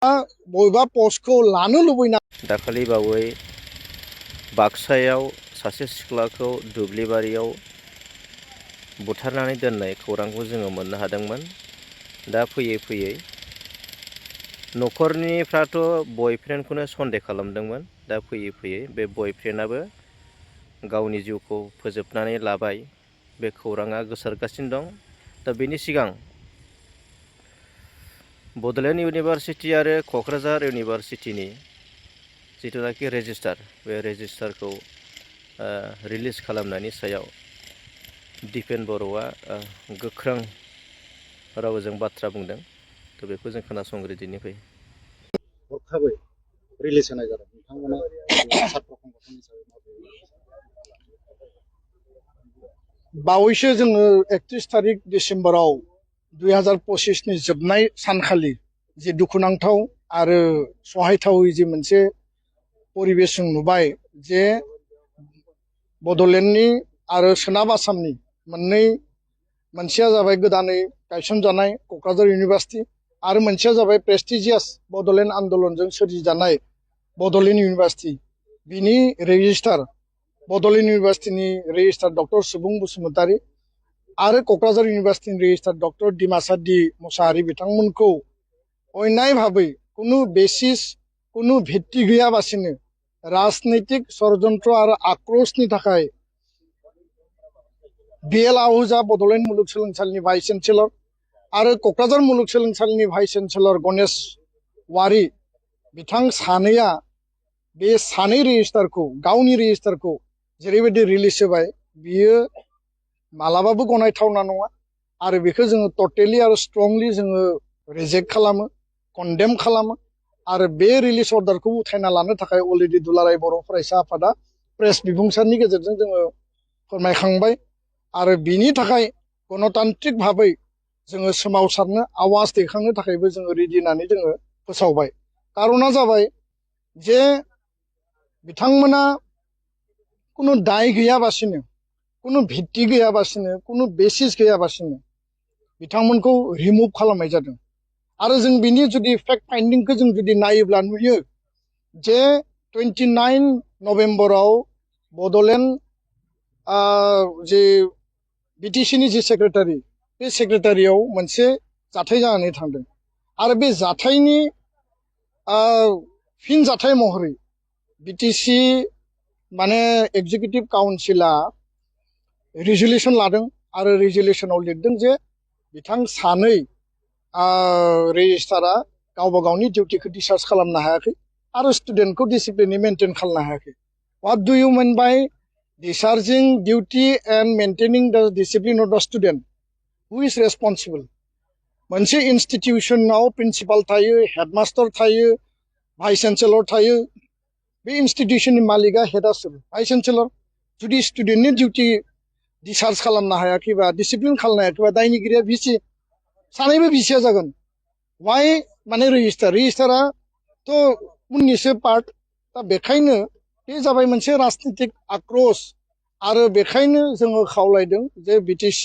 बबेबा पस्टखौ लानो लुबैना दाखालि बावै बाक्सायाव सासे सिख्लाखौ दुब्लिबारियाव बुथारनानै दोननाय खौरांखौ जोङो मोननो हादोंमोन। दा फैयै फैयै न'खरनिफ्राथ' बयफ्रेन्डखौनो सन्देह खालामदोंमोन। दा फैयै फैयै बे बयफ्रेन्डआबो गावनि जिउखौ फोजोबनानै लाबाय। बे खौराङा गोसारगासिनो दं। दा बेनि सिगां बड'लेण्ड इउनिभार्सिटि आरो क'क्राझार इउनिभार्सिटिनि जिथुनाखि रेजिस्टार, बे रेजिस्टारखौ रिलिज खालामनायनि सायाव दिपेन बर'आ गोख्रों रावजों बाथ्रा बुंदों। थ' बेखौ जों खोनासंग्रो दिनैफै। हरखाबै रिलिज होनाय जादों। नोंथांमोना सात्र संगठन हिसाबै बावैसो जोङो 31 तारिख डिसेम्बराव 2025 नि जोबनाय सानखालि जे दुखुनांथाव आरो सहायथावै जे मोनसे परिबेस जों नुबाय जे बड'लेण्डनि आरो सोनाब आसामनि मोनसेया जाबाय गोदानै गायसनजानाय क'क्राझार इउनिभार्सिटि आरो मोनसेया जाबाय प्रेस्टिजियास बड'लेण्ड आन्दलनजों सोरजिजानाय बड'लेण्ड इउनिभार्सिटि। बिनि रेजिस्टार बड'लेण्ड इउनिभार्सिटिनि रेजिस्टार डक्टर सुबुं बसुमतारी आरो क'क्राझार इउनिभार्सिटिनि registrar doctor Dimasa D Mushahary बिथांमोनखौ अन्याय भाबै कुनु बेसिस कुनु भित्ति गैयाबासिनो राजनैतिक षड़यन्त्र आरो आक्रोशनि थाखाय BL आहूजा बड'लेण्ड मुलुगसोलोंसालिनि भाइस चेन्सेलर आरो क'क्राझार मुलुगसोलोंसालिनि भाइस चेन्सेलर गणेश वारी बिथां सानैया बे सानै रेजिस्टारखौ गावनि रेजिस्टारखौ जेरैबायदि रिलिज होबाय बियो मालाबाबो गनायथावना नङा आरो बेखौ जोङो टटेलि आरो स्ट्रंलि जोङो रिजेक्ट खालामो, कन्डेम खालामो आरो बे रिलिज अर्डारखौ उथायना लानो थाखाय अलरेडि दुलाराय बर' फरायसा आफादा प्रेस बिबुंसारनि गेजेरजों जोङो फोरमायखांबाय आरो बिनि थाखाय गणतान्त्रिक भाबै जोङो सोमावसारनो आवाज दैखांनो थाखायबो जोङो रेडि होननानै जोङो फोसावबाय। कारना जाबाय जे बिथांमोना कुनु दाय गैयाबासिनो कुनु भित्ति गैयाबासिनो कुनु बेसिस गैयाबासिनो बिथांमोनखौ रिमुभ खालामनाय जादों आरो जों बिनि जुदि फेक्ट फाइन्डिंखौ जों जुदि नायोब्ला नुयो जे 29 नभेम्बराव बड'लेण्ड जे BTCनि जे सेक्रेटारि बे सेक्रेटारियाव मोनसे जाथाय जानानै थांदों आरो बे जाथायनि फिन जाथाय महरै BTC माने एग्जिकिउटिभ काउन्सिला रिजुलेसन लादों आरो रिजुलेसनाव लिरदों जे बिथां सानै रेजिस्टारा गावबा गावनि डिउटिखौ डिस्चार्ज खालामनो हायाखै आरो स्टुडेन्टखौ डिसिप्लिननि मेनटेन खालामनो हायाखै। व्हाट डु इउ मिन बाय डिस्चार्जिं डिउटि एन्ड मेनटेनिं द डिसिप्लिन अफ द स्टुडेन्ट? हु इज रेसपन्सिबल? मोनसे इन्स्टिटिउसनाव प्रिन्सिपाल थायो, हेडमास्टार थायो, भाइस चेन्सेलर थायो। बे इन्स्टिटिउसननि मालिकआ हेडआ सोर? Vice chancellor. जुदि स्टुडेन्टनि डिउटि डिस्चार्ज खालामनो हायाखैबा, डिसिप्लिन खालामनो हायाखैबा दायनिगिरिया भिसि, सानैबो भिसिया जागोन। वाइ माने रेजिस्टाराथ' उननिसो पार्ट। दा बेखायनो बे जाबाय मोनसे राजनितिक आक्रोश आरो बेखायनो जोङो खावलायदों जे BTC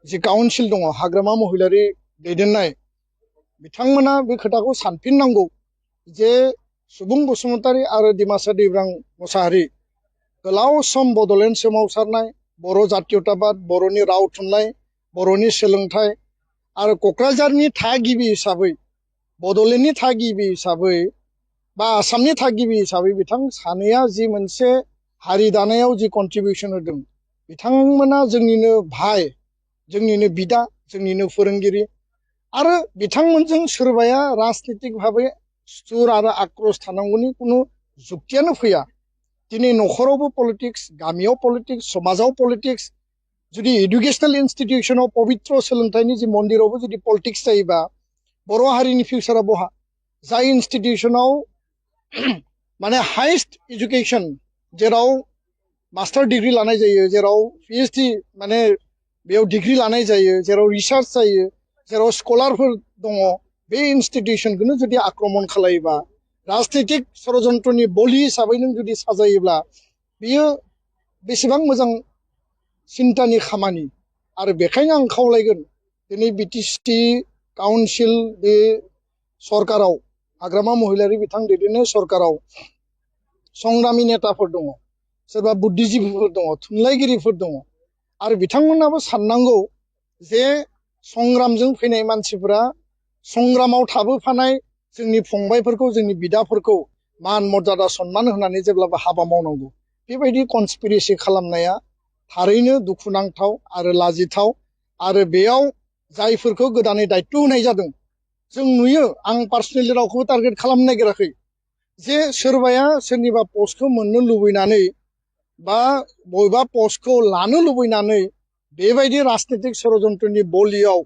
जे काउन्सिल दङ हाग्रामा महिलारि दैदेननाय बिथांमोना बे खोथाखौ सानफिननांगौ जे सुबुं बसुमतारी आरो डिमासा दैब्रां मुसाहारि गोलाव सम बड'लेण्ड सोमावसारनाय, बर' जातीयताबाद, बर'नि राव थुनलाइ, बर'नि सोलोंथाइ आरो क'क्राझारनि थागिबि हिसाबै, बड'लेण्डनि थागिबि हिसाबै बा आसामनि थागिबि हिसाबै बिथां सानैया जि मोनसे हारि दानायाव जि कन्ट्रिबिउसन होदों, बिथांमोना जोंनिनो भाइ, जोंनिनो बिदा, जोंनिनो फोरोंगिरि आरो बिथांमोनजों सोरबाया राजनितिक भाबै सुर आरो आक्रोश थानांगौनि कुनु जुक्तियानो फैया। दिनै न'खरावबो पलिटिक्स, गामियाव पलिटिक्स, समाजाव पलिटिक्स, जुदि एडुकेसनेल इन्स्टिटिउसनाव पवित्र सोलोंथाइनि जि मन्दिरावबो जुदि पलिटिक्स जायोबा बर' हारिनि फिउचारा बहा? जाय इन्स्टिटिउसनाव माने हाइस्ट एजुकेसन, जेराव मास्टार डिग्री लानाय जायो, जेराव PhD माने बेयाव डिग्री लानाय जायो, जेराव रिसार्च जायो, जेराव स्कलारफोर दङ, बे इन्स्टिटिउसनखौनो जुदि आक्रमण खालायोबा, राजनितिक षड़यन्त्रनि बलि हिसाबै नों जुदि साजायोब्ला बियो बेसेबां मोजां सिन्तानि खामानि। आरो बेखायनो आं खावलायगोन दिनै BTC काउन्सिल बे सरकाराव हाग्रामा महिलारि बिथां दैदेननाय सरकाराव संग्रामी नेताफोर दङ सोरबा बुद्धिजीबीफोर दङ थुनलाइगिरिफोर दङ आरो बिथांमोनाबो साननांगौ जे संग्रामजों फैनाय मानसिफोरा संग्रामाव थाबोफानाय जोंनि फंबायफोरखौ जोंनि बिदाफोरखौ मान मर्यादा सन्मान होनानै जेब्लाबो हाबा मावनांगौ बेबायदि कनस्पिरेसि खालामनाया थारैनो दुखुनांथाव आरो लाजिथाव आरो बेयाव जायफोरखौ गोदानै दायित्व होनाय जादों जों नुयो आं पार्सनेलि रावखौबो टार्गेट खालामनो नागिराखै जे सोरबाया सोरनिबा पस्टखौ मोननो लुबैनानै बा बबेबा पस्टखौ लानो लुबैनानै बेबायदि राजनितिक षड़यन्त्रनि बलियाव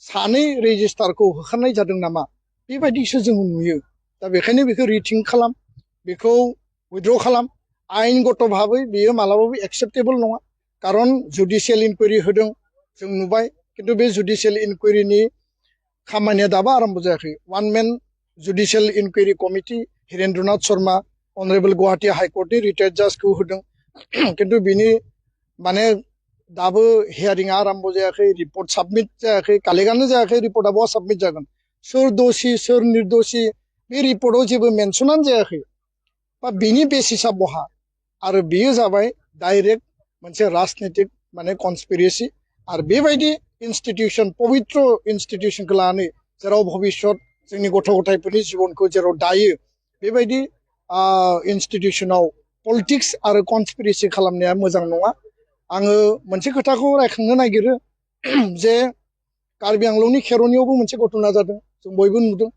सानै रेजिस्टारखौ होखारनाय जादों नामा बेबायदिसो जों नुयो दा बेखायनो बेखौ रिथिंक खालाम बेखौ उइथड्र खालाम आयेनगत भाबै बेयो मालाबाबो एक्सेप्टेबल नङा कारन जुडिशियेल इनकुवेरि होदों जों नुबाय किन्तु बे जुडिशियेल इनकुवेरिनि खामानिया दाबो आरम्भ जायाखै one man judicial inquiry committee Hirendranath Sharma honourable Guwahati हाइकर्टनि रिटायार्ड जाजखौ होदों किन्तु बिनि माने दाबो हियारिंआ आरम्भ जायाखै रिपर्ट साबमिट जायाखै कालेक्टआनो जायाखै रिपर्टआ बहा साबमिट जागोन सोर दोषी सोर निर्दोषी बे रिपर्टआव जेबो मेनसनानो जायाखै बा बिनि बेसिसआ बहा आरो बेयो जाबाय डाइरेक्ट मोनसे राजनितिक माने कनस्पिरेसि आरो बेबायदि इनस्टिटिउसन पवित्र इनस्टिटिउसनखौ लानानै जेराव भबिष्यत जोंनि गथ' गथायफोरनि जिबनखौ जेराव दायो बेबायदि इनस्टिटिउसनाव पलिटिक्स आरो कनस्पिरेसि खालामनाया मोजां नङा आङो मोनसे खोथाखौ रायखांनो नागिरो जे कार्बि आंलंनि खेर'नियावबो मोनसे घटना जादों जों बयबो नुदों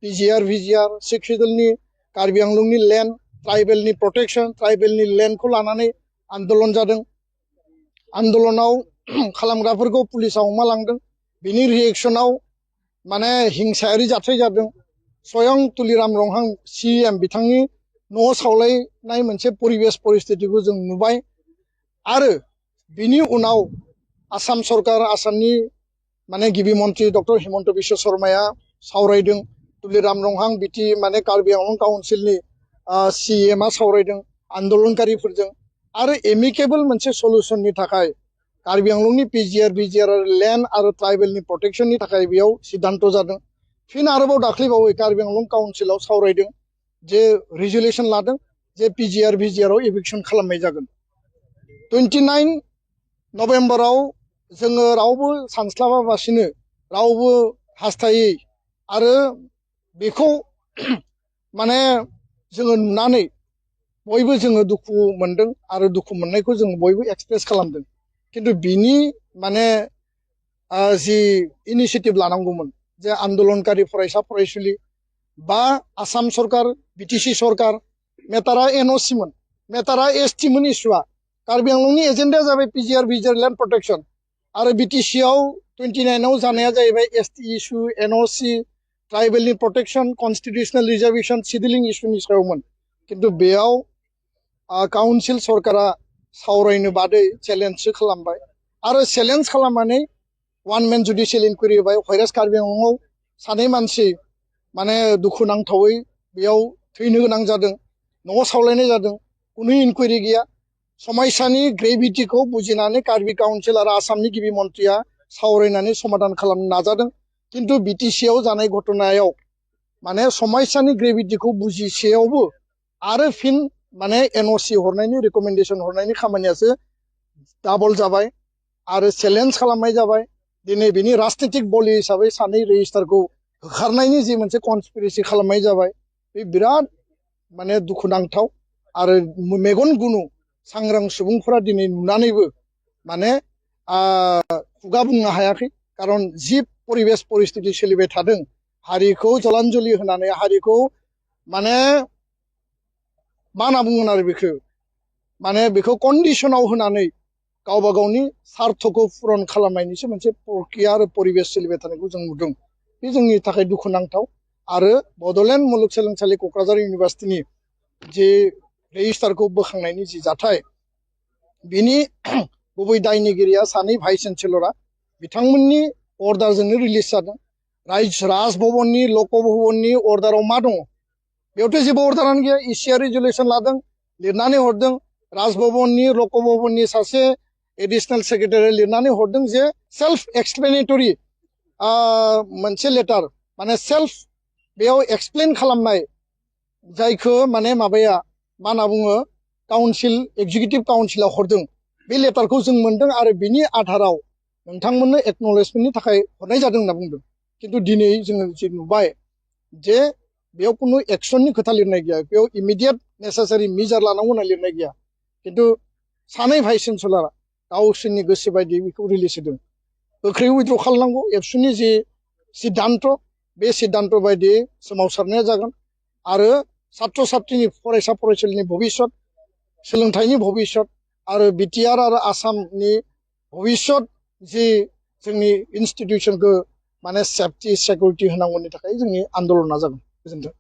पिजिआर भिजिआर सिक्स सेडुलनि कार्बि आंलंनि लेन्ड ट्राइबेलनि प्रटेक्शन ट्राइबेलनि लेन्डखौ लानानै आन्दलन जादों आन्दलनाव खालामग्राफोरखौ पुलिसा हमा लांदों बिनि रिएक्सनाव माने हिंसायारि जाथाय जादों स्वयं तुलिराम रंहां सिएम बिथांनि न' सावलायनाय मोनसे परिबेस परिस्थितिखौ जों नुबाय आरो बिनि उनाव आसाम सरकार आसामनि माने गिबि मन्त्रि डक्टर हिमन्त बिश्व शर्माया सावरायदों तुलिराम रंहां बिटि माने कार्बि आंलं काउन्सिलनि सिएमआ सावरायदों आन्दलनकारिफोरजों आरो एमिकेबल मोनसे सल्युशननि थाखाय कार्बि आंलंनि पिजिआर भिजिआर लेन्ड आरो ट्राइबेलनि प्रटेक्शननि थाखाय बेयाव सिद्धान्त जादों फिन आरोबाव दाख्लैबावै कार्बि आंलं काउन्सिलाव सावरायदों जे रिजुलेसन लादों जे पिजिआर भिजिआराव एभिक्सन खालामनाय जागोन 29 नभेम्बराव जोङो रावबो सानस्लाबाबासिनो रावबो हास्थायै आरो बेखौ माने जोङो नुनानै बयबो जोङो दुखु मोनदों आरो दुखु मोननायखौ जों बयबो एक्सप्रेस खालामदों किन्तु बिनि माने जि इनिशिएटिभ लानांगौमोन जे आन्दलनकारि फरायसा फरायसुलि बा आसाम सरकार बिटिसि सरकार मेटारा एनअसिमोन मेटारा एसटिमोन इस्युआ कार्बि आंलंनि एजेन्डाया जाबाय पिजिआर भिजिआर लेन्ड प्रटेक्शन आरो बिटिसिआव 29आव जानाया जाहैबाय एसटि इस्यु एनअसि ट्राइबेलनि प्रटेक्शन कन्स्टिटिउसनेल रिजार्वेशन सिडिलिं इस्युनि सायावमोन किन्तु बेयाव काउन्सिल सरकारा सावरायनो बादै चेलेन्जसो खालामबाय आरो चेलेन्ज खालामनानै वान मेन जुडिशियेल इनकुवेरि होबाय व्हाइरास कार्बि आंलंआव सानै मानसि माने दुखुनांथावै बेयाव थैनो गोनां जादों न'आव सावलायनाय जादों कुनु इनकुवेरि गैया समायसानि ग्रेभिटिखौ बुजिनानै कार्बि काउन्सिल आरो आसामनि गिबि मन्थ्रिया सावरायनानै समाधान खालामनो नाजादों किन्तु बिटिसिआव जानाय घटनायाव माने समायसानि ग्रेभिटिखौ बुजिसेयावबो आरो फिन माने एनअसि हरनायनि रिकमेन्डेसन हरनायनि खामानियासो डाबल जाबाय आरो चेलेन्ज खालामनाय जाबाय दिनै बिनि राजनितिक बलि हिसाबै सानै रेजिस्टारखौ होखारनायनि जि मोनसे कनस्पिरेसि खालामनाय जाबाय बे बिराद माने दुखुनांथाव आरो मेगन गुनु सांग्रां सुबुंफोरा दिनै नुनानैबो माने खुगा बुंनो हायाखै कारन जि परिबेस परिस्थिति सोलिबाय थादों हारिखौ जलान्जलि होनानै हारिखौ माने मा होनना बुंगोन आरो बेखौ माने बेखौ कन्डिसनाव होनानै गावबा गावनि सार्थखौ पुरन खालामनायनिसो मोनसे प्रक्रिया आरो परिबेस सोलिबाय थानायखौ जों नुदों बे जोंनि थाखाय दुखुनांथाव आरो बड'लेण्ड मुलुगसोलोंसालि क'क्राझार इउनिभार्सिटिनि जे रेजिस्टारखौ बोखांनायनि जि जाथाय बिनि गुबै दायनिगिरिया सानै भाइस चेन्सेलरा बिथांमोननि अर्डारजोंनो रिलिज जादों राजभवननि लक भवननि अर्डाराव मा दङ बेयावथ' जेबो अर्डारानो गैया इसिआ रिजुलेसन लादों लिरनानै हरदों राजभवननि लक भवननि सासे एडिशनेल सेक्रेटारि लिरनानै हरदों जे सेल्फ एक्सप्लेनेटरि मोनसे लेटार माने सेल्फ बेयाव एक्सप्लेन खालामनाय जायखौ माने माबाया मा होनना बुङो काउन्सिल एग्जिकिउटिभ काउन्सिला हरदों बे लेटारखौ जों मोनदों आरो बिनि आधाराव नोंथांमोननो एक्न'लेजमेन्टनि थाखाय हरनाय जादों होनना बुंदों खिन्थु दिनै जोङो जि नुबाय जे बेयाव खुनु एक्सननि खोथा लिरनाय गैया बेयाव इमिडियेट नेसेसारि मेजार लानांगौ होनना लिरनाय गैया खिन्थु सानै भाइस चेन्सेलरा गावसोरनि गोसो बायदि बेखौ रिलिज होदों गोख्रै उइथ्र' खालामनांगौ एबसुनि जि सिद्धान्त बे सिद्धान्त बायदियै सोमावसारनाया जागोन आरो सात्र सात्रिनि फरायसा फरायसुलिनि भबिष्यत सोलोंथाइनि भबिष्यत आरो बिटिआर आरो आसामनि भबिष्यत जि जोंनि इन्स्टिटिउसनखौ माने सेफटि सिकिउरिटि होनांगौनि थाखाय जोंनि आन्दलना जागोन गोजोन्थों